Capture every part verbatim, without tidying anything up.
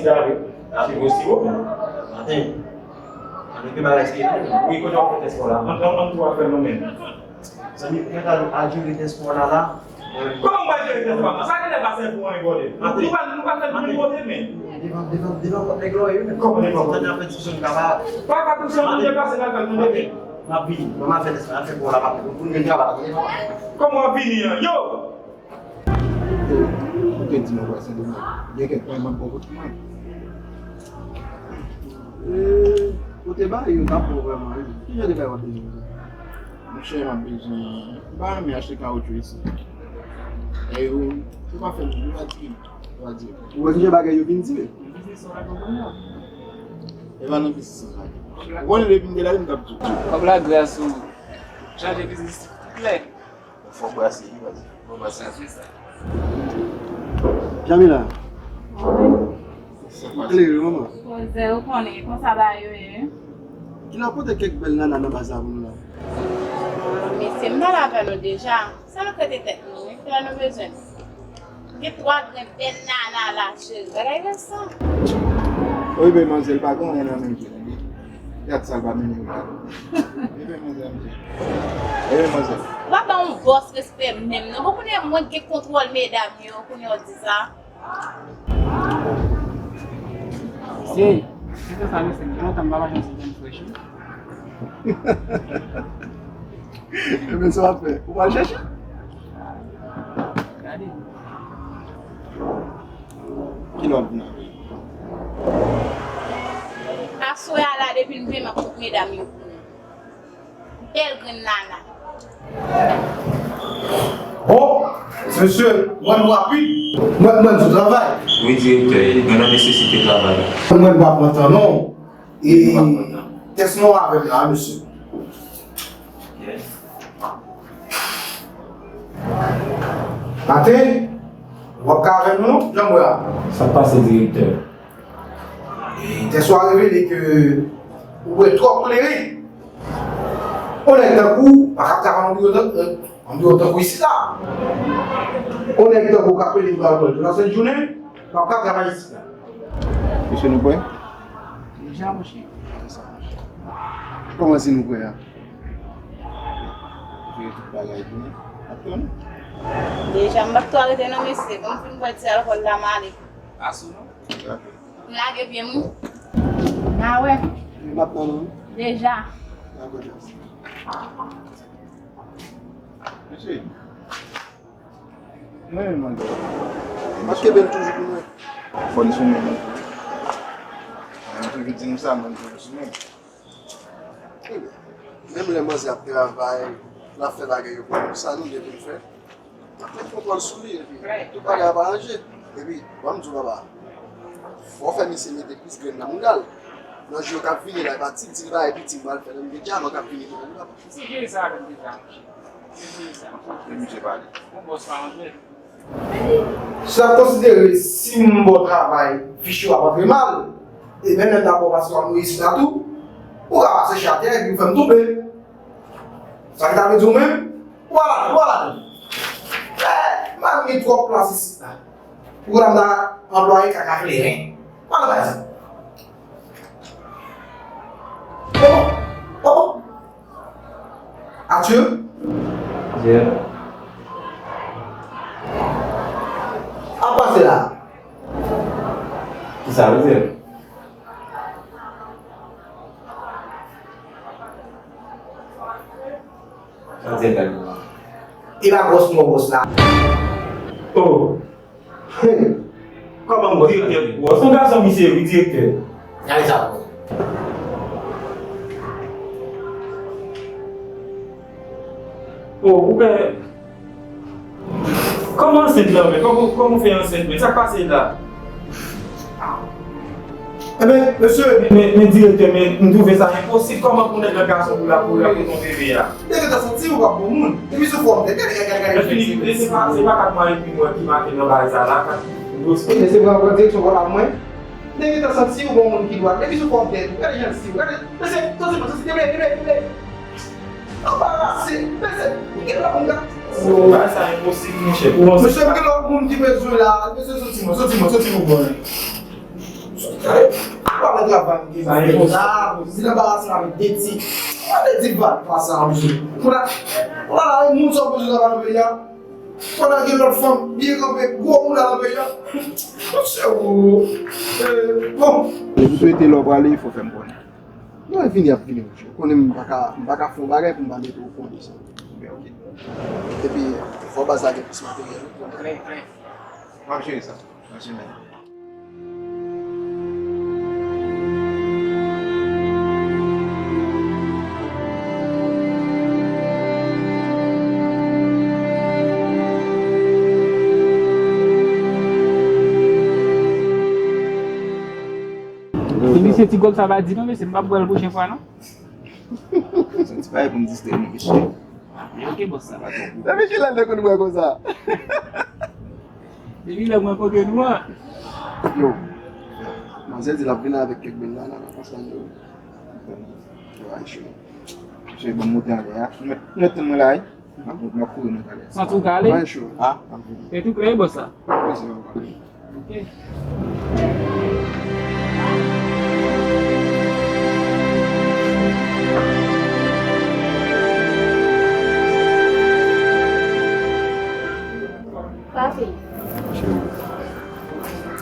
Sa vre. Cheve w siwo. Maten. Ann, ke bagay serye. Wi, kote w ap fè tès pa w la? Ann, ann, ann, tou ap fè l nou menm. Zanmi, ou gentan al jere tès pa w la la? Kòman m pral jere tès pa m nan? Sa genlè pa sèvi pou anyen, brother. Nou pral, nou pral fè l pou nou, brother, men. Devan, devan, devan pòt nèg la, wi, men. Kòman devan pòt? Tande an fè diskisyon, nou ka pa. Pa, pa touche, nou depase nan kay, tande, men. M ap vini. Mwen, m ap fè tès pa m, m ap fè pa w la, m ap vini. Pou nou vin travay la, tande. Kòman w ap vini an? Yo! Ou te di mwen wè Sendomeng. Gen kèk pwen mwen bon kote mwen. E, kote bay yo t ap bon vrèman, wi. Ki jan de bay w ap bezwen konsa? Monchè, m ap bezwen, m pa renmen achte kawotchou isi. E yo, yo pa fè m, yo pa di, yo pa di. Ou wè ki jan bagay yo vin dire? E pa nan biznis sa. Ou konnen depi m te la, m t ap di. Kòb la gras ou chanje biznis klè. Fò brase, wi, vas-y. Fò brase. Jamila. Ou klere, manman. Poze, ou konnen, konsa bagay yo ye. Kilè w pote kèk bèl nana nan baz la pou nou la? Ah, mesye, m pale avè nou deja. Sa nou trete tèt nou, wi. Kilè nou bezwen nou? Gen twa grenn bèl nana la, cheri. Bagay resan. Wi, men manzèl pa gen anyen nan men l, tande. Gad sa l pa mennen yo la. Wi, men manzèl, mwen. Wi, men manzèl. Ou pa ban yon bòs respè menm, non. Bon, kounye a, mwen gen kontwòl medam yo, kounye a w di sa. Se, se sa, mesye, gen lontan m pa mache yon ti jan fresh, wi. Ebyen, sa w ap fè? Ou pral chèche? Gade. Kilè w ap vin avè l? Aswè a la, depi n vle, m ap fout medam yo pou nou. Bèl grenn nana. Bon, mesye, mwen nou rapid. Mwen, mwen sou travay. Wi, direktè, mwen nan nesesite travay. Mwen pa pran tan, non. E tès nou avè m la, mesye. Maten, w ap ka avè nou, non? Jan m wè a. Sa k pase, direktè? E tès ou a revele ke ou bwè twòp kleren. On nèg tankou w pa ka travay nan biwo tan-, nan biwo tankou isit la. On nèg tankou w ka pede pou al lekòl tout lasent jounen, pa ka travay isit la. Mesye, nou prè? Deja, monchè. Kòman si nou prè a? Jere tout bagay pou nou. Ap tann. Deja, m p ap twò rete non, mesye. Bon, m fin bwè ti alkòl la, m ale. Asou non? M lage pye m wi. N a wè. M ap tann ou. Deja. Dakò, James. Mesye. Mwen menm, mwen. M ap kenbe l toujou pou mwen. Fò n sou men nou. Mwen toujou di nou sa, mwen toujou sou men. Menm lè manzè ap travay, l ap fè bagay yo pou nou, sa nou gen pou n fè? N ap met kontwòl sou li, epi tout bagay ap aranje. Epi, ban m di w, papa, fò w fè misye mete plis grenn nan mouda l. Nan jou yo k ap vini la, e pa ti, ti bagay piti m pral fè, nan m gen dyaman k ap vini pou mwen, papa. Ti vye sa, menm deja, monchè. Ti vye sa. E misye pale. Bon bòs pa antre. Si w ap konsidere si m ba w travay, fich ou ap antre mal, e menm lè m ta ba w paspò m isit la tou, ou ka pase chak tè epi ou fè m tonbe. Sa ki ta vle di ou menm? Ou pa ladan, ou pa ladan. Eh, m pa gen twòp plas isit la. Pou la m ta anplwaye kaka kleren. Ou pa nan bagay sa. Bon, bon, bon. Atye. Atye. Apa se la? Kisa w di? Sa w di, Dani? E pa gwòs mò gwòs la. Oh. Kòman gwòs la? Direktè, gwòs. Yon gason misye wi, direktè. Gade sa. Oh, ou wè. Kòman ansent lan, men? Kòman, kòman w fè ansent, men? Sa k pase la? Ebyen, mesye. Men, men, men, direktè, men, m twouve sa enposib. Kòman pou nèg nan gason pou l ap, pou l ap pote yon bebe a? Nèg yo ta santi ou pa bon moun. Epi sou fòm tèt, gade, gade, gade. Lè fini, se pa, se pa kat mwa epi mwen ki make nan bagay sa la, kat. Ebyen, se pran, pran direksyon kò la mwen. Nèg yo ta santi ou bon moun ki dwat. Epi sou fòm tèt, gade jan l si ou, gade. Mesye, santi, santi, deble, deble, deble. Anbarase, mesye, ou gen lòt moun ka. Bagay sa enposib, monchè. Mesye, m gen lòt moun ki bezwen la. Mesye, soti mwen, soti mwen, soti mwen. Ou pa wè travay m gen la, m vin anbarase m avèk de ti, pa de ti vat pa sa, mesye. Kounye a, kounye a la, moun sa w bezwen travay nan peyi a. Pandan gen lòt fanm byen kanpe, gwo moun nan peyi a. Mesye, o, e, bon. Depi w ete lè w prale, fò w fè m konnen. Lè w vini, ap vini, mesye. Ou konnen m pa ka, m pa ka fè yon bagay pou m pa mete w konnen sa. Men, oke. Epi, fò baz la gen plis materyèl. Klè, klè. M ap jere sa. M ap jere. Ti misye ti gòg sa pa di non, mesye, m p ap bwè l pwochen fwa non. Se yon ti bagay pou m distrè nou, mesye. Men oke, bòs, sa pa twò gwo. Depi kilè l te konn bwè konsa? Depi lè mwen kote nou an. Yo, manzè di l ap vin avèk kèk bèl nana nan konsa yo. Yo, ay cho. Mesye, ban m moute anlè a. Mèt, mèt tann mwen la, wi. M ap, m ap kouri nan talè. Santi w ka ale? Mwen cho. A? E tou klè, bòs la. Mèsi, papa. Ok. Papi. Cheri.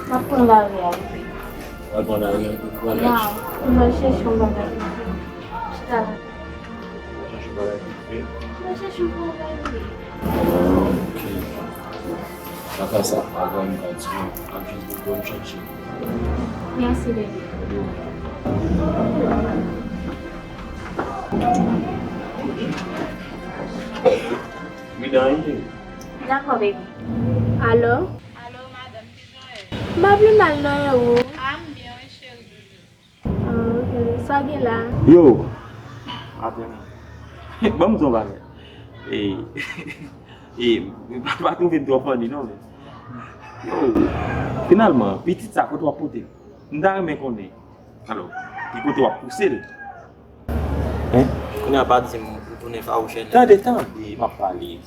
M ap pran lari a, wi. W ap pran lari a pou w al achte? Non, pou m al chèche yon bagay pou m fè. Chita la. Chèche bagay pou fè. Mwen chèche yon travay wi. Ah, ok. Pa fè sa, pa vè m pa di non. Ap jis di bon chèche. Mèsi, bebe. Wi, Dani. Dakò, bebe. Alo? Alo, madanm, kijan w ye? M pa pi mal non, e ou? Ah, m byen, wi, cheri. Ah, ok. Sa w gen la? Yo! Atann. Ban m di w yon bagay. E, e, pa, pa twouve m twò funny non, men. Yo! Finalman, pitit sa, kote w ap pote l? M ta renmen konnen. Alò, ki kote w ap pouse l? Hein? Kounye a pa di m, m tounen fawouchè nèt. Tande, tande, m ap pale.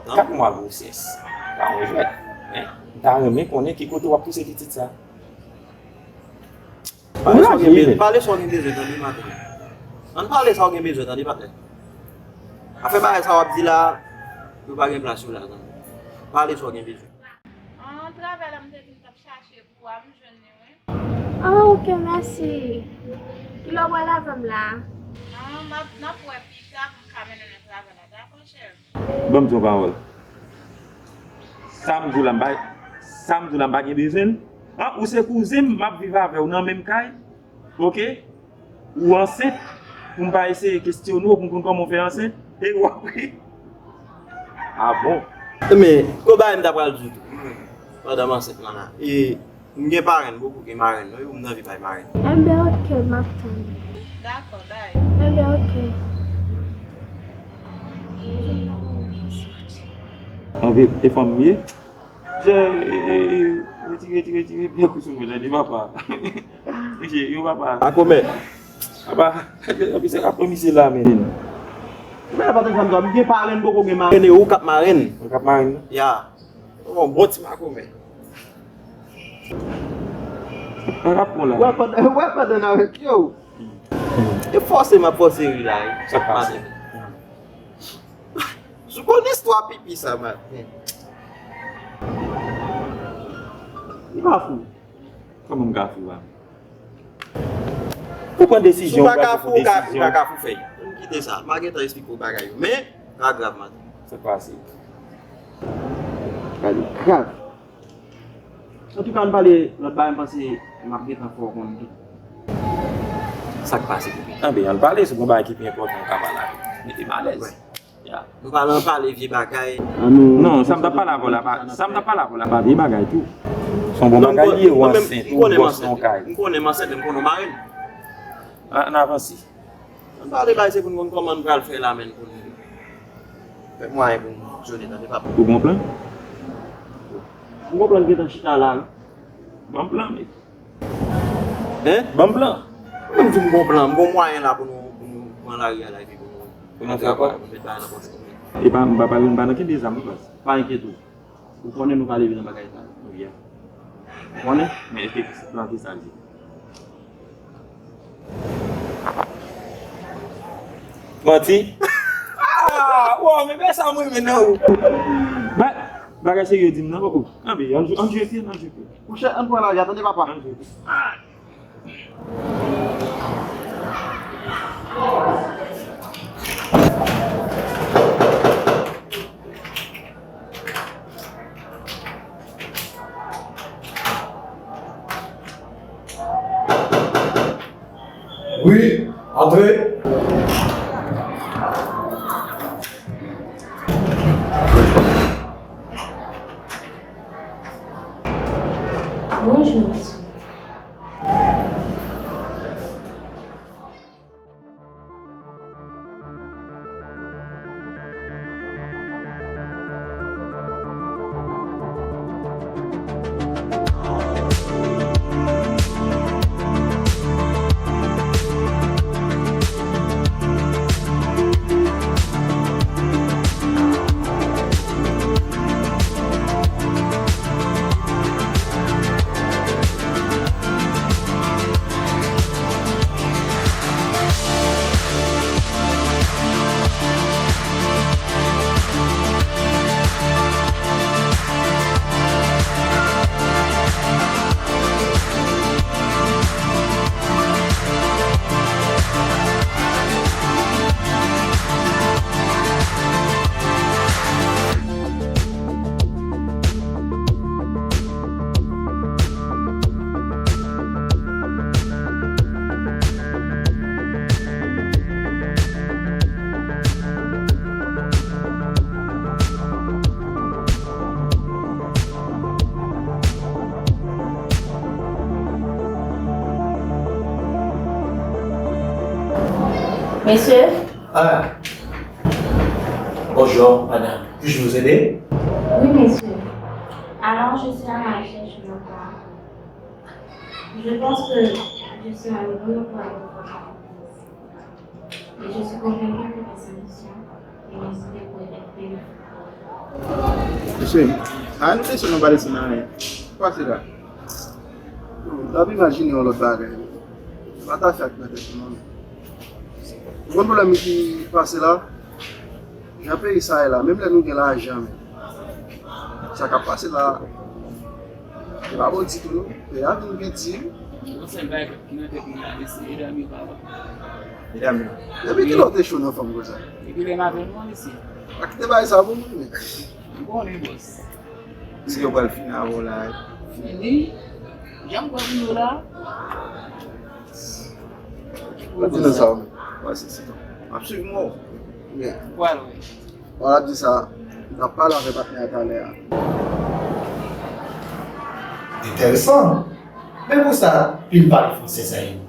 Kat mwa gwosès. Pa yon jwèt. Hein? M ta renmen konnen ki kote w ap pouse pitit sa. Pale sa w gen bezwen, pale sa w gen bezwen, tande, maten. Ann pale sa w gen bezwen, tande, patnè. Afè bagay sa w ap di la, yo pa gen plas yo la, tande. Pale sa w gen bezwen. An, travay la m te di m t ap chache pou a, m jwenn li, wi. Ah, ok, mèsi. Kilè w pral avè m la? Ah, m ap, n ap wè pita pou m ka mennen w nan travay la, dakò, cheri? Ban m di w yon pawòl. Sa m di w la, m pa, sa m di w la, m pa gen bezwen l. An, ou se kouzen m, m ap viv avè w nan menm kay. Ok? Ou ansent, pou m pa eseye kesyone w, pou m konn kòman w fè ansent. E w ap ri. Ah bon? Men, gon bagay m ta pral di w tou. Pandan m ansent lan la. E, m gen parenn, m poko gen marenn, non, e pou m nan vi bay marenn. Enben, ok, m ap tann. Dakò, bay. Enben, ok. Anvi, e fanm m ye? Je, e, e, e, retire, retire, retire, byen kou sou mwen, tande, papa. Mesye, yo, papa. Makomè. Papa, anpi se rap misye la, men. Men, pa te fè m sa, m gen parenn, m poko gen marenn, e ou k ap marenn. Ou k ap marenn? Ya. Bon, bon ti makomè. An rap kon la. Wè pandan, wè pandan n avèk yo. E fòse m ap fòse ri la, e. Sa k pase? Sou konn istwa pipi sa, maten. Li pa fou. Kòman m ka fou a? Ou pran desizyon, ou pa ka fou, ou ka, ou pa ka fou fèy. M kite sa. M a gentan esplike w bagay yo. Men, pa grav, maten. Sa k pase? Bagay yo grav. Antouka, ann pale lòt bagay, m panse m ap gentan fè w konnen tout. Sa k pase, Poupin? Anben, ann pale, si gon bagay ki pi enpòtan, ou ka pale avè m. Mete m alèz. Ya. Nou pa nan pale vye bagay. Non, sa m t ap pale avè w la, pa, sa m t ap pale avè w la, pa vye bagay tou. Se yon bon bagay li ye, ou ansent, ou bòs nan yon kay. M konnen m ansent, men m konnen w marenn. Ann avanse. Ann pale bagay, se pou n konn kòman n pral fè la, menn, pou n fè mwayen pou n fonksyone, tande, papa. Ou gon plan? M gon plan, gentan chita la, wi. Ban m plan, men. Hein? Ban m plan. Mwen m di m gon plan, m gon mwayen la pou nou, pou nou pran lari a la, epi pou nou, pou nou fè kwa? Pou nou met bagay nan pòch nou. E pa, m pa pale, m pa nan kenbe zam, non, baz. Pa enkyete w. Ou konnen nou pa leve nan bagay sa yo. Ou konnen? Men èske plan ki sa l ye? Manti. Ah, wow, men, men sa mwen renmen nan ou. Ba-, bagay serye di m nan, poko. Kanpe, ann jwe, ann jwe pye, ann jwe pye. Mouche, ann pran lari a, tande papa. Ann jwe pye. Wi, antre. Bonjou, mesye. Mesye? Ah. Bonjour, madame. Puis-je vous aider? Oui, monsieur. Alors, je suis à la recherche d'un emploi. Je pense que je suis un bon emploi pour votre entreprise. Et je suis convaincu que mes ambitions et mes idées pourraient être bénéfiques. Mesye, a nou desann, nou pa desann anyen. Pase la. N ap imajine yon lòt bagay. Pa ta fè ak nan tèt nou, non. Ou konn pwoblèm ki pase la? Jan peyi sa ye la, menm lè nou gen lajan, men sa k ap pase la, se pa bon ditou, non. Peyi a vin pi di. Yon sèl bagay ki nan tèt mwen la, mesye, medam yo pa bon. Medam yo. Depi kilè w te cho nan fanm konsa? Depi lè m avè w, mesye. Pa kite bagay sa pou mwen, men. M konnen, bòs. Si yo pral fini avè w la. Fini? Jan m pral fini la? Ou di nan sa w menm. Pase sitan. M ap swiv mò w. Ou pral wè. Wala di sa, n ap pale avè patnè a talè a. Enteresan. Men pou sa, pil pale fransè sa yo.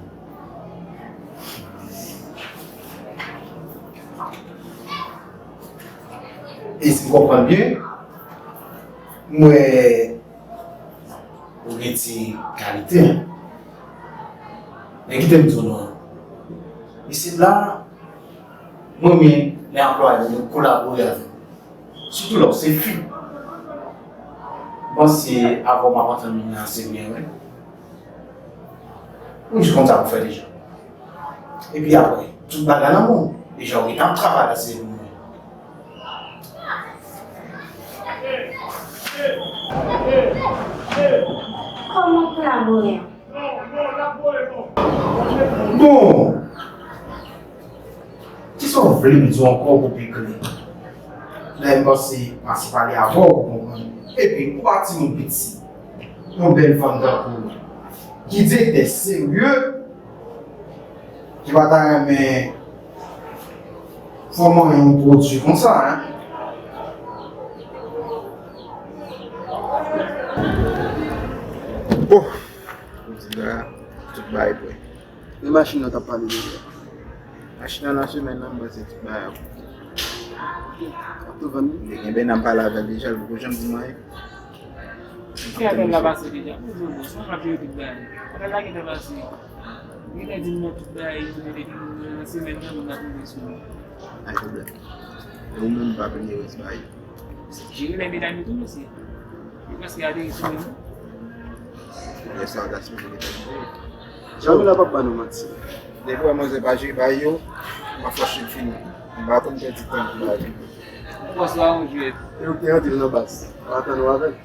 E si m konprann byen, m wè ou gen ti kalite. Men kite m di w non. Isit la, mwen renmen lè anplwaye mwen yo kolabore avè m. Sitou lè w se fi. M panse avè w m ap antann mwen ase byen, wi. Ou jis konn sa pou fè deja. Epi apre, tout bagay nan men w. Deja w gentan ap travay la, se pou mwen. Kòman kolabore a? Bon! Kisa w vle m di w ankò pou pi klè? Lè m pase, pase pale avè w pou konprann. Epi, ou pa timoun piti. Yon bèl fanm tankou w, ki direktè serye, ki pa ta renmen fè w manyen yon pwodui konsa, en. Oh! Jodi la, tout bagay prè. Men machin nan w t ap pale de li a. Machin nan nan semèn nan, m panse tout bagay ap oke. Ap tou vann li? Li genben, n ap pale avè l deja, l poko janm di m anyen. Ki apèl la pase deja? Poze w, bòs. Mwen ap jere tout bagay. Apèl la gentan pase. Li gentan di m nan tout bagay, li gentan di m nan semèn nan, moun ap rive sou mwen. Pa gen pwoblèm. E ou menm, pa bliye rès bagay. Jere lè medam yo tou, mesye. Yo prèske ateri sou mwen, non? Lè sa, w ta sipoze gentan jere. Jamila p ap ba nou manti. Depi w wè manzè pa jere bagay yo, m ap fòse l fini. M pa konn pèdi tan pou bagay yo. Ou panse w a yon jwèt? E ou ki te rantre l nan baz. W a tann ou avè l.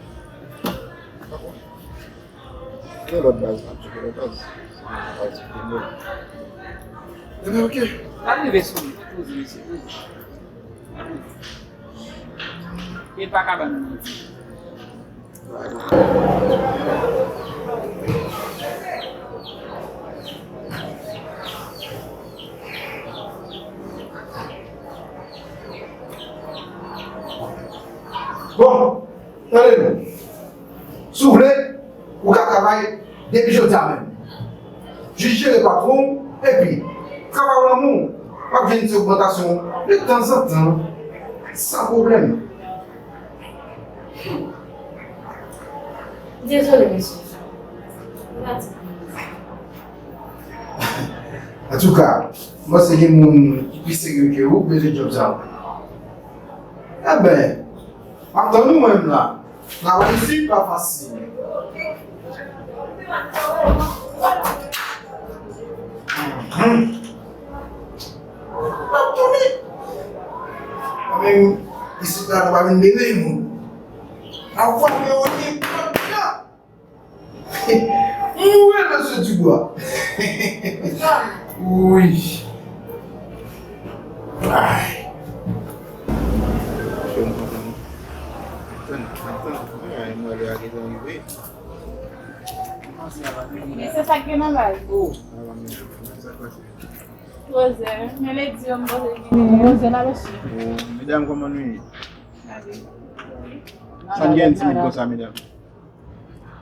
Gen lòt baz la, m tcheke lòt baz. Baz ki te bon. Ebyen, oke. Pa rive sou li, poze mesye, poze. E pa ka ban nou manti. Bon, tande non. Si w vle, ou ka travay depi jodi a menm. Jis jere patwon w, epi travay w lanmou w, w ap jwenn ti ogmantasyon de tanzantan, san pwoblèm. Dezole, mesye. Antouka, m panse gen moun ki pi serye ke ou k bezwen djòb sa a. Enben, m ap tann ou menm la. Travay isit pa fasil. Mhm. M ap tounen. Mwen menm, isit la, nou pa vin bele moun. Avwa m yo, yo, yo. Mwen nan soti bwa. Wi. Ay. Tann, tann, tann. Ay, mwen lè a gentan rive. Men se sa k gen nan bal. Poze, men ledi yo m poze vini. Poze la, mesye. Medam, kòman nou ye? Sa n gen timid konsa, medam?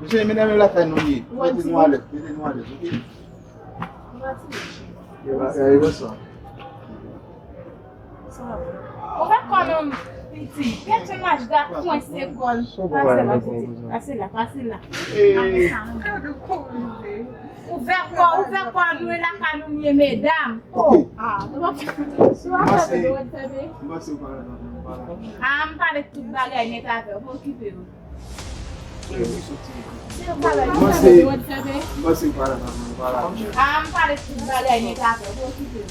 Mesye, medam yo lakay nou ye. Mete nou alèz, mete nou alèz, oke? Yo lakay yo konsa. Ou pa konnen piti. Gen ti maj da kwense kò l. Pase la, piti. Pase la, pase la. Ouvè kò, ouvè kò nou e lakay nou ye, medam. Oh. Ah, nou pa fè. Mwen se, mwen se ou pa la, pa la. Ah, m pale tout bagay nèt avè w, pa okipe w. Mwen se, mwen se ou pa la, pa la. Ah, m pale tout bagay nèt avè w, pa okipe w.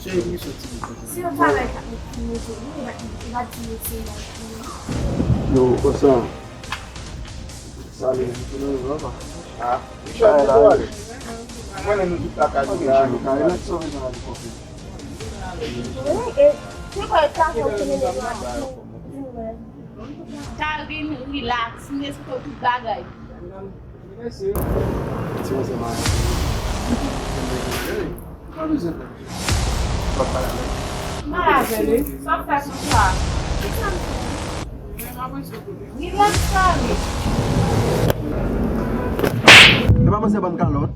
Cheri, pou ki soti? Se yon travay k ap met pou nou, nou va, nou va di nou se yon. Yo, konsa. Salut, nou tounen nou, papa. Ah, Richard, kote w ale? Mwen, nou tout lakay nou la, nou kay la. Wi, e se kòb sa fè w tounen nou la. Karine, relax, m esplike w tout bagay. Ti manzè marye. Hey, ou pa bezwen pè. Ou pa pale avè l. M pale avè l, wi. Sa w fè sou sa? Ki sa m fè? Relax, Karine. E pa manzè ban m kalòt.